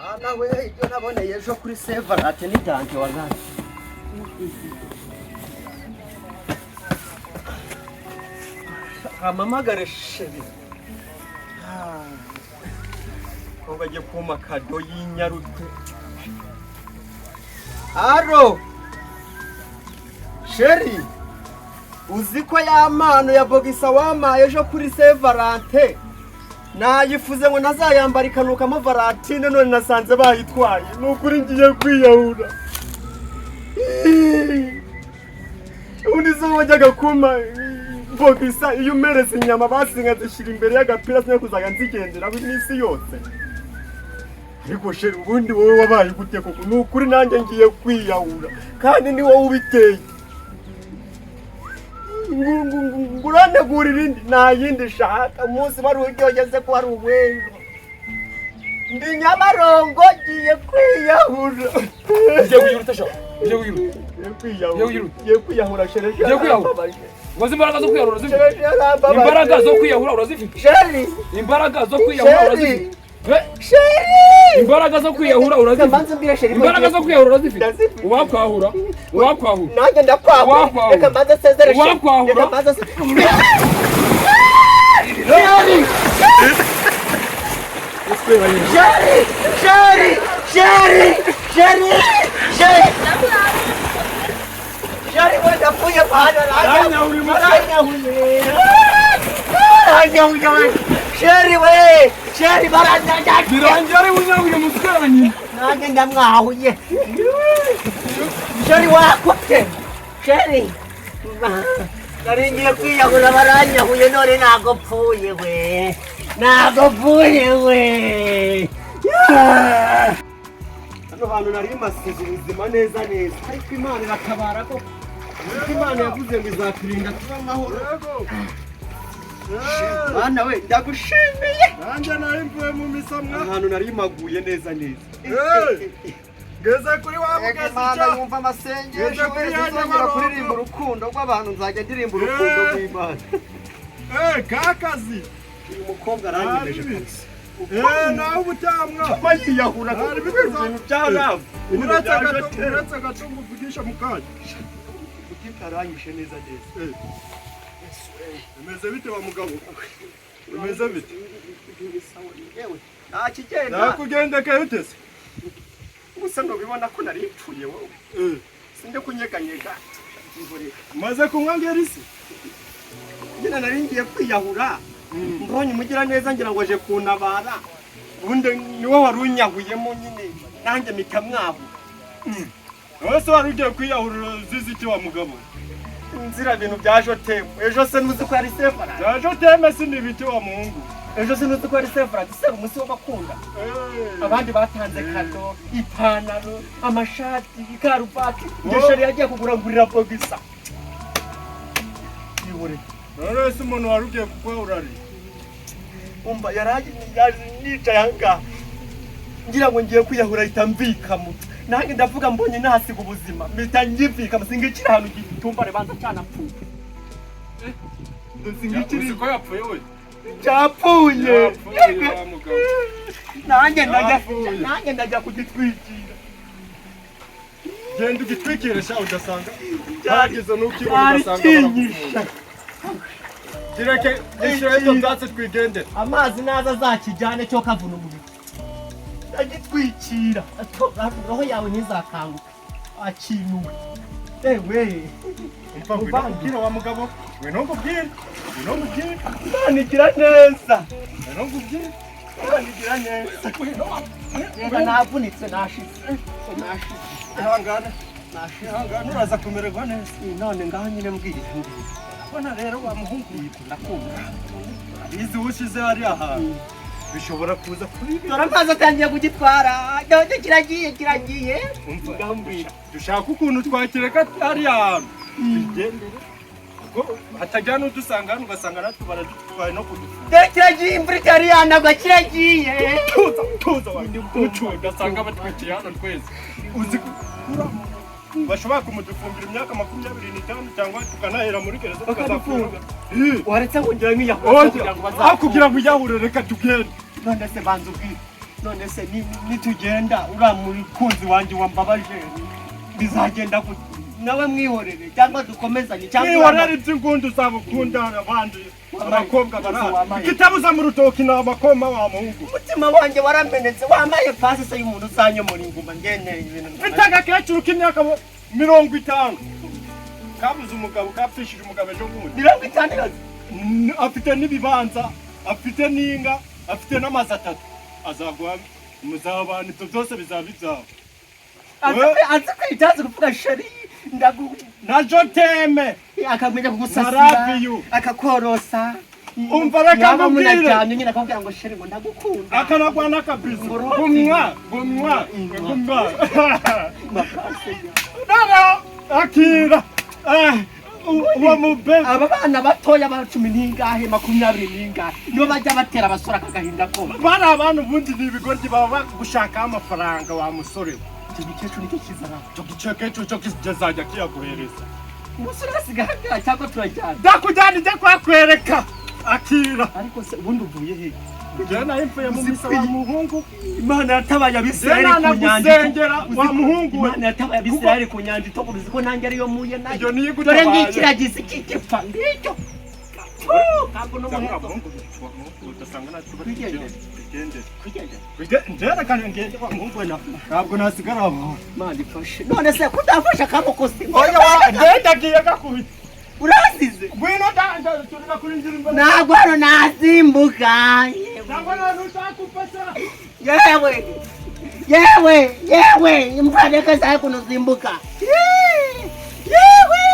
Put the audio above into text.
Mana we, ibyo naboneye ejo kuri Sevarate ni danger wallahi. Hamamagare chéri ko bagiye kumpa cadeau y'inyarutwe. Allô chéri, uzi ko ya mpano ya boxer wampaye ejo kuri Sevarate nayifuze ngo ntazayambara ikanukamo Valentine, none nasanze bayitwaye. Ni ukuri ngiye kwiyahura. Ubundi se wajyaga kumpa boxer, iyo umereza inyama basi nkazishyira imbere y'agapira, sinari nzigenderaho iminsi yose. Ariko chéri, ubundi wowe wabaye gute koko? Ni ukuri nanjye ngiye kwiyahura kandi ni wowe ubiteye. Ngurantegurira indi, nta yindi shaka. Umunsi wari uryoshye ko wari uw'ejo. Ndi Nyabarongo, ngiye kwiyahura. Ugiye kugira ute sha? Ugiye kugira ute? Ngiye kwiyahura. Ugiye kugira ute? Ngiye kwiyahura, chéri. Ugiye kwiyahura? Uzi imbaraga zo kwiyahura urazifite? Chéri yarambabaje. Imbaraga zo kwiyahura urazifite? Chéri. Imbaraga zo kwiyahura Chéri. urazifite? Eh? Chéri. Imbaraga zo kwiyahura urazifite? Mbanze mbwire chéri ko Imbaraga zo kwiyahura urazifite? Ndazifite. Uwakwahura, uwakwahura. Nanjye ndakwahura. Uwakwahura. Reka mbanze sezere chéri. Uwakwahura. Reka mbanze chéri. Chéri, chéri, chéri, chéri, chéri, chéri we, ndapfuye bana. Aranyahuye umutwe. Aranyahuye, aranyahuye we. Chéri we, chéri, baranyahuye. Birangira ari bunyahuye umutwe wa nyina. Nanjye ndamwahuye. Chéri, wakutse chéri. Nari ngiye kwiyahura, baranyahuye, none ntago mpfuye we, ntago mpfuye we. Hano hantu nari masize ubuzima neza neza, ariko Imana iratabara ko ariko Imana yavuze ngo izaturinda tuba amahoro. Bana we, ndagushimiye. Nanjye nari mvuye mu misamwa. Ahantu nari maguye neza neza. Ngeze kuri wa mugezi. Imana Cya yumva amasengesho. Ngeze kuri ya Wese nzongera Nyabarongo. kuririmba urukundo rw'abantu, nzajya ndirimba urukundo rw'Imana. Eh, kakazi. Uyu mukobwa aranyemeje Ari. kabisa. Eh, nawe ubutamwa. Kuba yiyahura Ari kuko ibintu bya love. Uretse gato, uretse gato nguvugisha mu kanya. Aranyishe neza neza. Eh. Bimeze bite wa mugabo? Bimeze bite? Yewe, nta kigenda. Nakugendekeye ute se? Gusa ntubibona ko nari mpfuye wowe? Eh, sinde kunyeganyega. Byihorere. Umaze kunywa ngerisi? Nyine nari ngiye kwiyahura, mbonye umugira neza ngira ngo aje kuntabara, ubundi niwe wari unyahuyemo nyine, nanjye mpita mwahura. Wowe se wari ugiye kwiyahura uzize iki wa mugabo? Nzira ibintu bya je t'aime. Ejo se ntuzi ko ari Sevarati? Bya je t'aime si ni ibiki wa muhungu? Ejo se ntuzi ko ari Sevarati se, umunsi w'abakunda? Eh. Abandi batanze cadeau, ipantaro, amashati, ikaruvati, njye chéri yagiye kugura ngurira boxer. Yihore. None se umuntu wari ugiye kukwahura ari? Umva, yaraje yaje nicaye ahangaha ngira ngo ngiye kwiyahura, ahita mvikamo. Nanjye ndavuga mbonye nahasiga ubuzima, mpita ngivika, singikira ahantu gitumbare banza cyanapfuye. Singikiri. Uzi ko yapfuye we? Cyapfuye. Yapfuye wa mugabo. Nanjye ndajya Yapfuye. Nanjye ndajya kugitwikira. Genda ugitwikire sha, udasanga hagize n'ukibona Cyari ugasanga kinyishe. baragufunga. Kireke gishyiraho ibyo byatsi twigendere. Amazi naza azakijyane cyo kavuna umubiri. Ndagitwikira, roho yawe ntizakanguke akinuwe ewe. Umva, ngwino nkubwire wa mugabo, ngwino nkubwire, ngwino nkubwire. Imana igira neza. Ngwino nkubwire. Imana igira neza. Reka, navunitse, nashize, nashize. Ihangane. Nashize. Ihangane, uraza kumererwa neza. None ngaho nyine mbwira, mbwira. Urabona rero wa muhungu, Ndakunda. izi ushize hariya hantu bishobora kuza kuri Dore amazi atangiye kugitwara, dore kiragiye, kiragiye. Umva. Ngaho mbwira. Dushaka ukuntu twakireka hariya hantu tugendere, kuko hatagira n'udusanga hano ugasanga natwe baradutwaye no kudufunga. Dore kiragiye, imvura itari yanagwa, kiragiye. Tuza, tuza wa mucu, ugasanga batwikiye hano twese. Uzi ko bashobora kumudufungira imyaka 25 cyangwa tukanahera muri gereza tukazafunga. Waretse ngo ngira nkiyahura Oya, kugira ngo aho bazafunge? kugira ngo uyahure, reka tugende. None se banza ubwire. None se nitugenda, uriya mukunzi wanjye wambabaje bizagenda gute? Nawe mwihorere cyangwa dukomezanye cyangwa Mwihorere iby'ingundu zabo, ukunda abandi abakobwa barahari. Ikitabuza mu rutoki ni amakoma, wa muhungu. Umutima wanjye waramenetse. Wambaye pasi se y'umuntu uzanyomora inguma ngeneye ibintu? Mfite agakecuru k'imyaka 50 kabuze umugabo, kapfishije umugabo ejo bundi. 50 yose? Afite n'ibibanza, afite n'inka, afite n'amazu atatu. Azaguha, muzabana, ibyo byose bizaba ibyawe. Azi kwita, azi kuvuga chéri, ndagu Na je t'aime. Akamenya kugusasira. I love you. Akakorosa. Umva, reka Mwaba nkubwire. munaryamye nyine akakubwira ngo chéri, ngo ndagukunda. Akanagwa n'akabizu. Ngo Gumwa gumwa gumwa. Mapasi. Noneho akira. Uwo mube Aba bana batoya ba cumi n'ingahe, 20 n'ingahe, nibo bajya batera abasore aka gahinda ko Bari abantu ubundi ni ibigoryi, baba bagushakaho amafaranga, wa musore we. Icyo gikecuru nicyo kizana. Icyo gikecuru cyo kizajya kiyaguhereza. Umusore asigaye ahagarara cyangwa turajyana? Ndakujyana, ijya kuhakwereka, akira. Ariko se ubundi uvuye he? Njyewe nayo mvuye mu misa, wa muhungu. Imana yatabaye Abisirayeli Njyewe ku nyanja. nanagusengera, wa muhungu we. Imana yatabaye Abisirayeli ku nyanja itukura, uzi ko nanjye ariyo muye nayo? Iyo niyo Dore igutabaye. ngikiragizi kigipfa ngicyo kabwo n'umuheto. Twigendere. Twigendere. Njerekane ngende, wa muhungu we, ntabwo nasigara aho. Imana ifashe. None se kudafashe akaboko si? Oya, ngenda agiye gakubita. Urasize. Ngwino, turira kuri ngira imbere. Ntabwo hano nasimbuka. Cyangwa nta ushaka kumfasha? Yewe yewe yewe, imvura reka zawe kuno simbuka. Yewe.